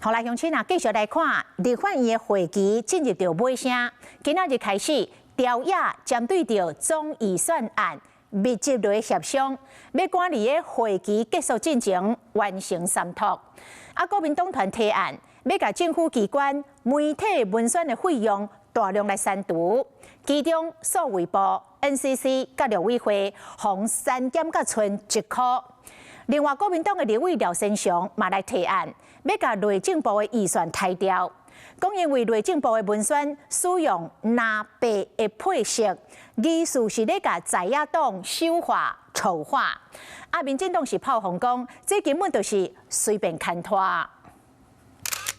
好來，鄉親啊，繼續來看立法院的會期進入著尾聲，今仔日開始朝野針對著總預算案密集來協商，欲趕佇个會期結束進前完成三讀。啊，國民黨團提案欲共政府機關媒體文宣的費用大量來刪除，其中數位部、NCC佮陸委會予刪減甲賰一箍。另外，國民黨的立委廖先祥嘛來提案，欲共內政部的預算刣掉，講因為內政部的文宣使用藍白的配色，疑似是咧共在野黨羞化醜化。啊，民進黨是炮轟講，這根本就是隨便牽拖。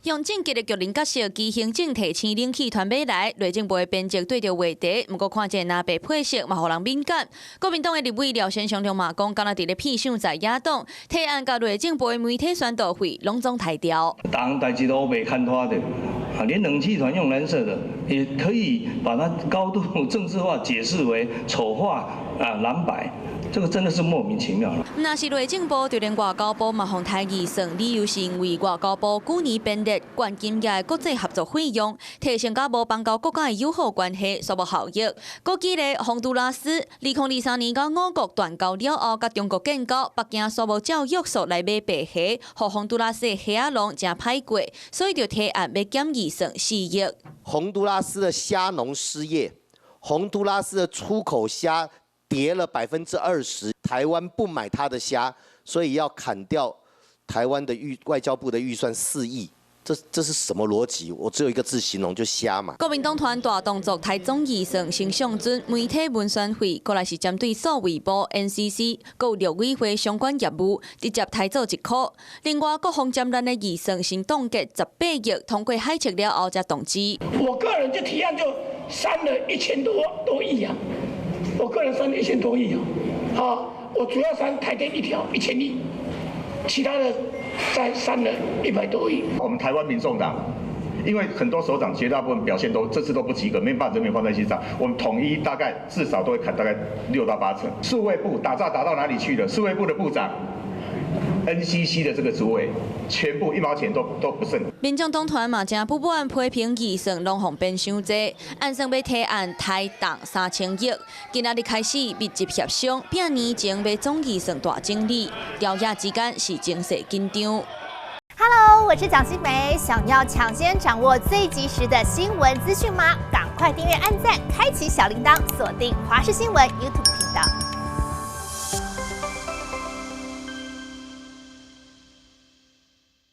用政見的巨人角色，基行政提醒冷氣團欲來，內政部的編輯對著話題，毋過看見藍白配色嘛，予人敏感。國民黨的立委廖先祥嘛講，敢若佇咧騙傷在野黨，提案共內政部的媒體宣導費攏總刣掉。黨代誌都袂牽拖的，啊，連冷氣團用藍色的，也可以把它高度政治化解釋為醜化啊藍白。這個真的是莫名其妙。若是內政部，就連外交部嘛予刣預算，理由是因為外交部舊年編列懸金額的國際合作費用，提升佮無邦交國家的友好關係，煞無效益。閣舉例，宏都拉斯2023年佮我國斷交了後，佮中國建交，北京煞無照約束來買白蝦，予宏都拉斯的蝦仔農誠歹過，所以就提案欲減預算4億。宏都拉斯的蝦農失業，宏都拉斯的出口蝦跌了20%，台灣不買他的蝦，所以要砍掉台灣的預外交部的預算4億，這是什麼邏輯？我只有一個字形容，就瞎嘛。國民黨團大動作刣總預算先上陣，媒體文宣費，過來是針對數位部、NCC、閣有陸委會相關業務，直接刣做一箍。另外，國防展覽的預算先凍結18億，通過海測了後才動支。我個人就提案就刪了1000多多億啊。我個人刪了一千多億啊，好，我主要刪台電一條1000億，其他的再刪了100多億。我們台灣民眾黨，因為很多首長絕大部分表現都這次都不及格，沒把人民放在心上。我們統一大概至少都會砍大概6到8成。數位部打詐打到哪裡去了？數位部的部長，NCC 的這個主委，全部一毛錢都不剩。民眾黨團嘛誠不滿批評預算攏予編傷濟，按算欲提案刣凍3000億。今仔日開始密集協商，拼年前欲總預算大整理，朝野之間是情勢緊張。 Hello，我是蔣新梅，想要搶先掌握最及時的新聞資訊嗎？趕快訂閱、按讚、開啟小鈴鐺，鎖定華視新聞 YouTube 頻道。